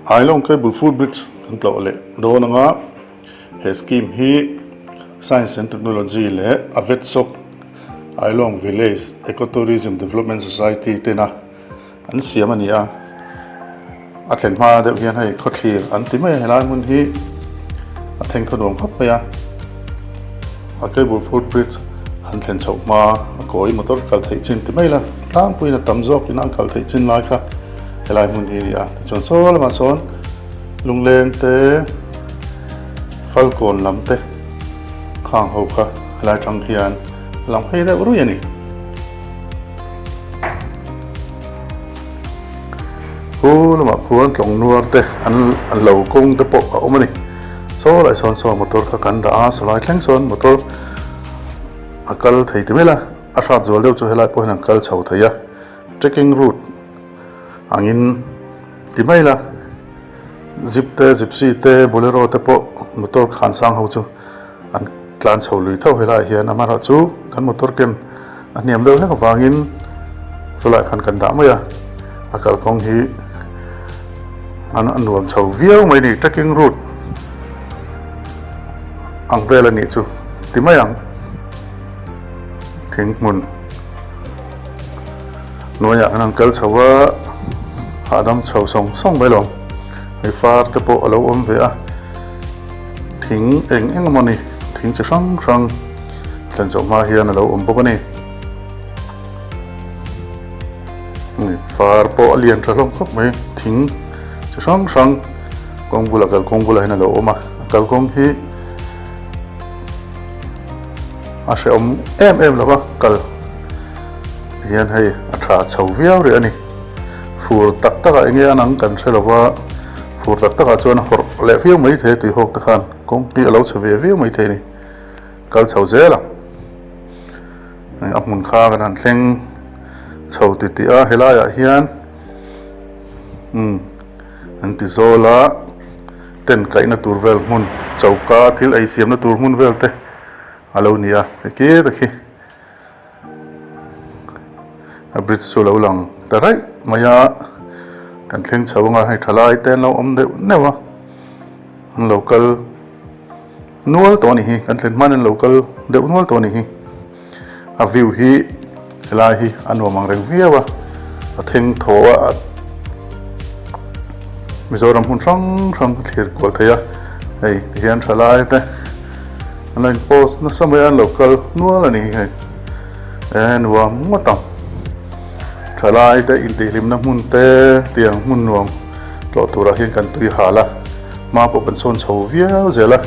Ailawng Cable Foot Bridge kan tlawh leh dawn anga he scheme hi Science and Technology leh Avetsawk Ailawng Village Ecotourism Development Society tena An siam a ni a, a thlen hma deuh hian hei khawthlir an ti mai a, helai hmun hi a theng thaw nuam khawp mai a, a cable foot bridge han thlen chhoh hma a kawi motor kal theih chin ti mai la tlangpuiin a tam zawk in an kal theih chin lai kha helai hmun hi a ni a, tichuan saw lamah sawn lungleng te falkawn lam te khang ho kha helai tang hian a lang phei deuh ruih a ni. Khu lamah khuan tlawng nuar te an lo kawng te pawh a awm a ni. Saw lai sawn saw motor kha kan dah a, saw lai thleng sawn motor a kal thei ti mai la, a hrat zual deuh chu helai pawh hian an kal chho thei a, trekking route angin ti mai la, jeep te gypsy te bolero te pawh motor khan sang ho chu. An tlan chho lui tho helaiah hian amaherawhchu kan motor ken a hniam deuh hlek avangin chulaiah khan kan dah mai a, a kalkawng hi an a nuam chho viau mai a ni trekking route ang vel a nih chu ti mai ang thing hmun hnuaiah khan an kal chho a hahdam chho sawng sawng mai lo hei far te pawh a lo awm ve a. Thing eng eng emaw ni thing chi hrang hrang thlen chhoh hma hian a lo awm bawk a ni. Far pawh a lian tha hlawm khawp mai thing chi hrang hrang kawng bulah kalkawng bulah hian a lo awm a a kalkawng hi a hrehawm em em lo va kal tihian hei a tha chho viau rih a ni fur tak takah enge an ang kan hre lo va. Fur tak takah chuan a hawrh leh viau mai thei a tui hawk te khan kawng hi a lo chhe ve viau mai thei a ni. Kal chho zel ang. A hmun kha kan han thleng chho ti tih a helaiah hian umm an ti zawl a tent kaihna tur vel hmun choka thil ei siamna tur hmun vel te a lo ni a heti tak hi. A bridge chu lo lang ta raih mai a kan thleng chho anga hei thalai te an lo awm deuh neuh a an lo kal nual tawh a nih hi kan thlen hma in an lo kal deuh nual tawh a nih hi a view hi helai hi a nuam ang reng viau a a theng thaw a Mizoram hmun hrang hrang a thlir kual thei a hei tihian thalai te. An lo in post nasa mai a an lo kal nual a ni hei e nuam ngawt ang thalai te intihhlimna hmun te tiang hmun nuam tlawh turah hian kan tui hal a hma pawh kan sawn chho viau zel a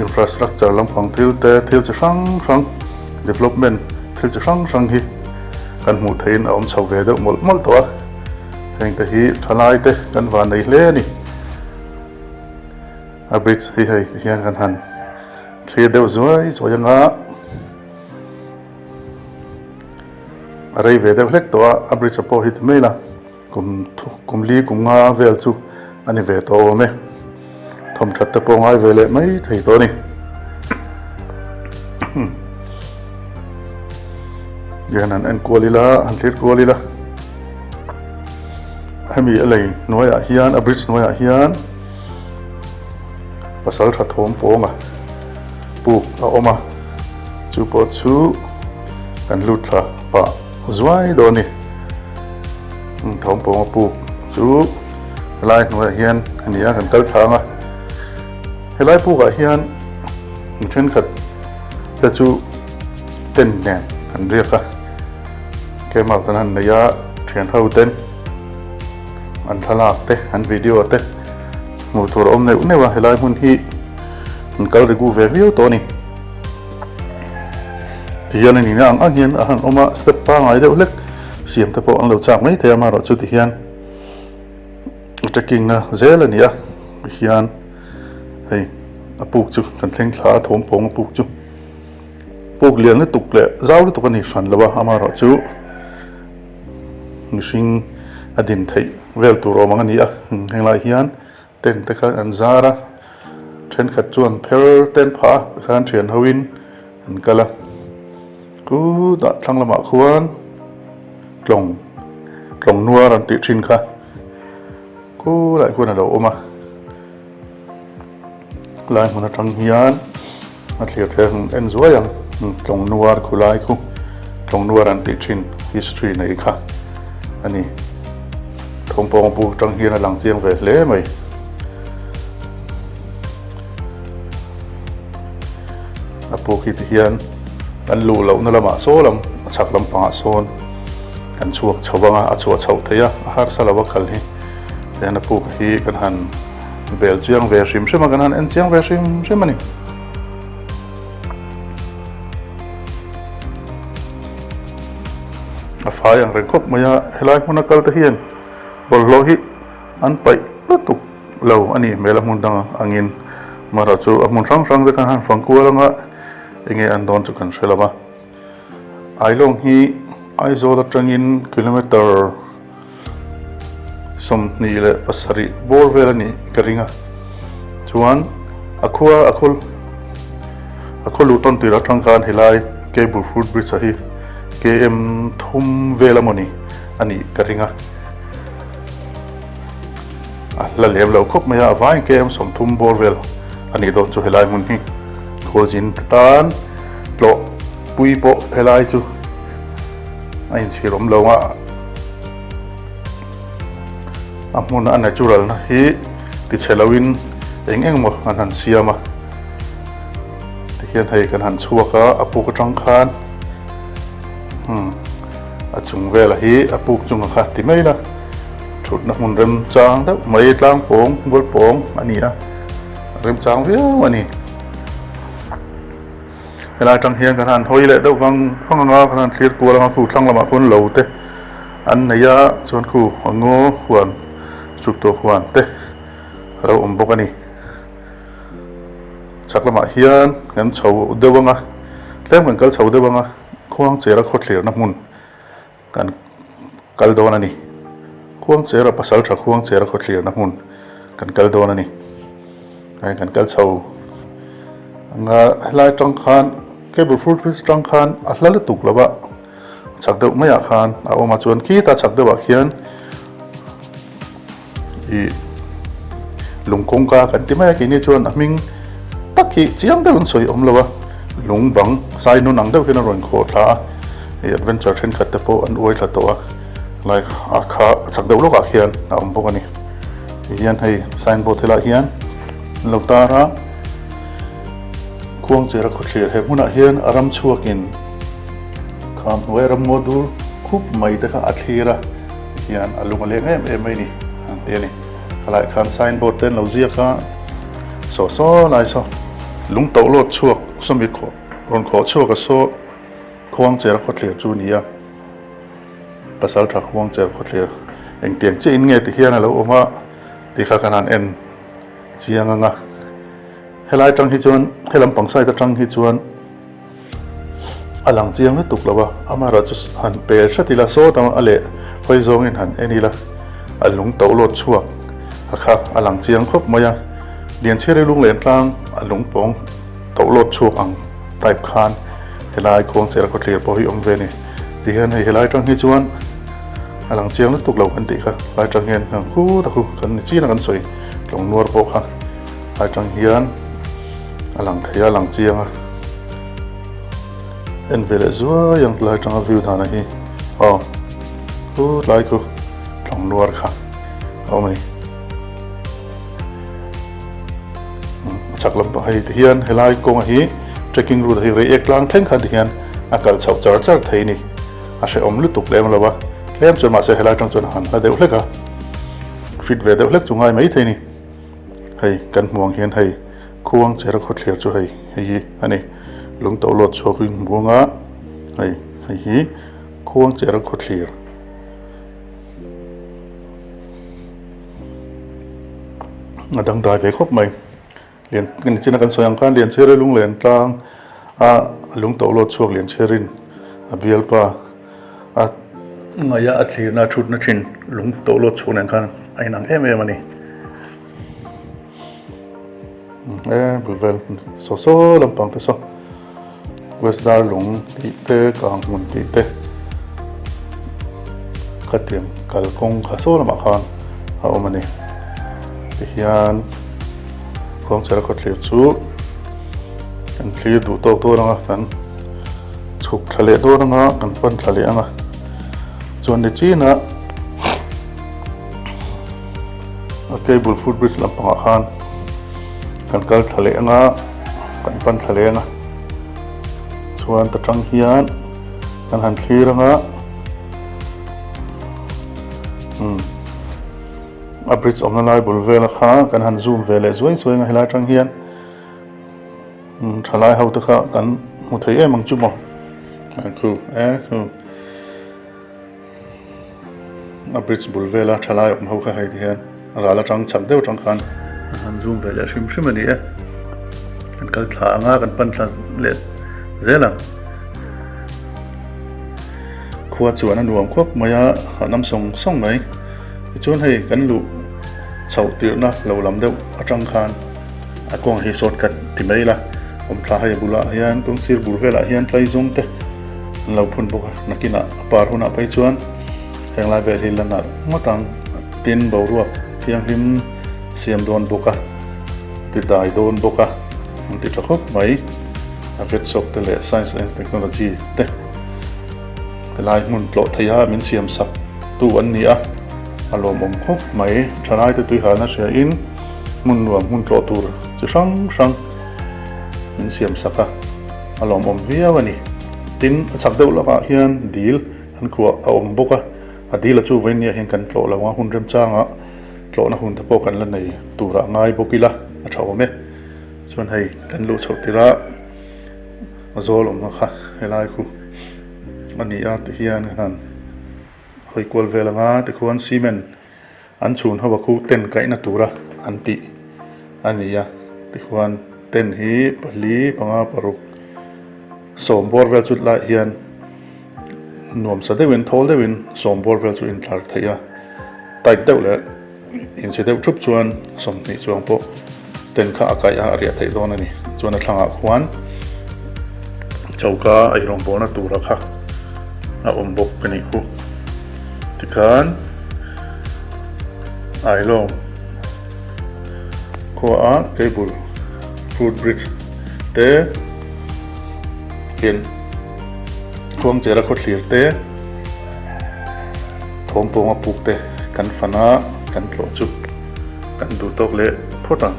infrastructure lampang thil te thil chi hrang hrang development thil chi hrang hrang hi kan hmuh theihin a awm chho ve deuh mawlh mawlh tawh a heng te hi thalai te kan van nei hle a ni. A bridge hi hei ti hian kan han thlir deuh zuai zuai anga a rei ve deuh hlek tawh a a bridge pawh hi ti mai la kum kum li kum nga vel chu a ni ve tawh awm e thawmthat te pawh ngai ve leh mai thei tawh a ni hian han en kual ila han thlir kual ila hemi a lei hnuaiah hian a bridge hnuaiah hian. Pasal tha thawm pawnga puk a awm a, chu pawh chu kan lut thla pah zuai dawn a ni. Thawm pawnga puk chu helai hnuaiah hian a ni a, kan kal thla ang a. Helai pukah hian mi thenkhat te chu tent nen an riak a, camp out an han nei a, thian ho ten. An thlalak te, an video te hmuh tur a awm neuh neuh a, helai hmun hi an kal rigu ve viau tawh a ni. Tihian a nihna ang ang hian a han awm a, step pangngai deuh hlek siam te pawh an lo chak mai thei a, amaherawh chu tihian trekking na zel a ni a, tihian hei a puk chu kan thleng thla a, thawm pawng a puk chu puk lian lutuk leh zau lutuk a ni hran lo a, amaherawh chu. Mihring a din theih vel tur awm ang a ni a, henglai hian tent te kha an zar a, thenkhat chuan pher te an phah a tikhan thian ho in an kal a, khutah thlang lamah khuan tlawng tlawng nuar an tih thin kha. Khulaiah khuan a lo awm a. Lai hmun atang hian a thlir theih ang en zuai ang tlawng nuar khulai khu tlawng nuar an tih thin history nei kha a ni. Thawmpawng buk atang hian a lang chiang ve hle mai. A puk hi ti hian kan luh lohna lamah saw lam a chhak lampangah sawn kan chhuak chho vang a, a chhuah chhoh theih a, a harsa lo a kal hi. Tihian a puk hi kan han bel chiang ve hrim hrim a, kan han en chiang ve hrim hrim a ni. A fai ang reng khawp mai a, helai hmuna kal te hian bawlhhlawh hi an paih lutuk lo a nih hmel a hmun dang angin amaherawh chu a hmun hrang hrang te khan han fang kual anga enge an dawn chu kan hre lo va. Ailawng hi Aizawl atangin kilometer 27 bawr vel a nih ka ring a chuan a khua a khaw a khaw luh tawn tir atang khan helai cable foot bridge a hi km thum vel a mawni a nih ka ring a. A hla lem lo khawp mai a, a vaiin km 30 bawr vel a nih dawn chu helai hmun hi khualzin te tan tlawh pui pawh helai chu a inchhir awm lo a, a hmun a natural na hi tichhe lo in eng eng maw an han siam a tihian hei kan han chhuak a, a puk atang khan umm a chung velah hi a puk chunga kha ti mai la. Thutna hmun remchang deuh mai tlang pawng bual pawng a ni a, remchang viau a ni. Helai atang hian kan han hawi leh deuh vang vang ang a, kan han thlir kual ang a, khu thlang lamah khuan lo te an nei a, chuan khu a ngaw huan chuk tawh huan te a lo awm bawk a ni. Chhak lamah hian kan chho deuh ang a, tlem kan kal chho deuh ang a, khuangchera khawthlirna hmun. Kan kal dawn a ni. Khuangchera pasal tha Khuangchera khawthlirna hmun kan kal dawn a ni. Hei kan kal chho anga helai atang khan cable foot bridge atang khan a hla lutuk lo a, a chhak deuh maiah khan a awm a chuan khita chhak deuhah khian Ih lung kawngka kan ti mai a keini chuan a hming tak hi chiang deuhin sawi awm lo a, lung bang sai nun ang deuh hian a rawn khawh thla a, hei adventure thenkhat te pawh an uai thla tawh a, lai a kha a chak deuh lawkah khian a awm bawk a ni. Tihian hei sign board helaiah hian an lo tar a, Khuangchera khawthlir he hmunah hian a ram chhuakin kham hnuai ramngaw dur khup mai te kha a thlir a. Hian a lung a leng em em mai ni an ti a ni. Khalaiah khan sign board te an lo ziak a, saw saw lai saw lung toh lawt chhuak sawmi khawh rawn khawh chhuak a saw Khuangchera khawthlir chu a ni a, pasal tha Khuangchera khawthlir engtiang chiah in nge ti hian a lo awm a tih kha kan han en chiang ang a. Helai atang hi chuan he lampang side atang hi chuan. A lang chiang lutuk lo a, amaherawh chu han pel hret ila sawt ang a leh hawi zawngin han en ila a lung to lawt chhuak a kha a lang chiang khawp mai a, Lianchhiari lunglen tlang a lung pawng to lawt chhuak ang type khan helai Khuangchera khawthlir pawh hi awm ve a ni. Tihian hei helai atang hi chuan a lang chiang lutuk lo kan tih kha helai atang hian heng khu ta khu kan ni chin a kan sawi tlawng nuar pawh kha helai atang hian a lang thei a lang chiang a en ve leh zuai ang tlai atanga view dan a hi aw khu tlai khu tlawng nuar kha a awm a ni a chhak lam pang hei ti hian helai kawnga hi trekking route hi reiek tlang thleng khan ti hian a kal chhoh char char thei a ni a hrehawm lutuk lem lo a tlem chuan mahse helai atang chuan a han hla deuh hlek a fit ve deuh hlek chu ngai maithei a ni. Hei kan hmu ang hian hei Khuangchera khawthlir chu hei hei hi a ni. Lung to lawt chhuak in hmu anga hei hei hi Khuangchera khawthlir. A dangdai ve khawp mai. Lian nichina kan sawi ang khan Lianchhiari lunglen tlang a lung to lawt chhuak Lianchhiarin a bialpa a ngaia a thlirna a thutna thin lung to lawt chhuak nen khan a inang em em a ni. E bul vel saw saw lampang te saw West Darlung tih te Kang hmun tih te khatiang kalkawng kha saw lamah khan a awm a ni. Tihian Khuangchera khawthlir chu kan thlir duh tawk dawn ang a, kan chhuk thla leh dawn ang a, kan pan thla leh ang a. Chuan ni chinah a cable foot bridge lampangah khan kan kal thla leh ang a, kan pan thla leh ang a. Chuan ta tang hian kan han thlir ang a, umm a bridge awmna lai bul vela kha kan han zoom ve leh zuai zuai ang a helai atang hian umm thalai ho te kha kan hmu thei em ang chu maw khu e khu. A bridge bul vela thalai awm ho kha hei ti hian ral atang chak deuh atang khan an han zoom ve leh hrim hrim a ni e. Kan kal thla anga kan pan thla leh zel ang. Khua chuan a nuam khawp mai a, hahdam sawng sawng mai. Tichuan hei kan luh chhoh tirhna lo lam deuh atang khan a kawng hi shortcut ti mai ila awm thla hei a bulah hian kawng sir bur velah hian tlai zawng te an lo phun bawk a, nakinah a par hunah phei chuan heng lai vel hi la nalh ngawt ang tin boruak thianghlim siam dawn bawk a ti dai dawn bawk a an ti tha khawp mai a vet shop te leh science and technology te helai hmun tlawh theih a min siam sak tu an ni a a lawmawm khawp mai thalai te tui halna hria in hmun nuam hmun tlawh tur chi hrang hrang min siam sak a. A lawmawm viau a ni. Tin, a chak deuh lakah hian dil an khuah a awm bawk a, a dila chu vawinia hian kan tlawh lo a, hun remchangah tlawhna hun te pawh kan la nei turah ngai bawk ila a tha awm e. Chuan hei kan luh chhoh tirh a zawl awmna kha helai khu a ni a tihian kan han hawi kual vel ang a, tikhuan cement An chhun ho a khu tent kaihna tura an tih a ni a, tikhuan tent hi pali panga paruk sawm bawr vel chu tlaiah hian nuamsa deuhin thawl deuhin sawm bawr vel chu intlar theih a, tight deuh leh inchhe deuh thup chuan 20 chuang pawh tent kha a kaih a a riah theih dawn a ni. Chuan a thlangah khuan choka eirawngbawlna tura kha a awm bawk a nih khu. Tikhan Ailawng khuaah cable foot bridge te hian Khuangchera khawthlir te thawmpawnga puk te kan fan a kan tlawh chu kan duh tawk leh phawt ang.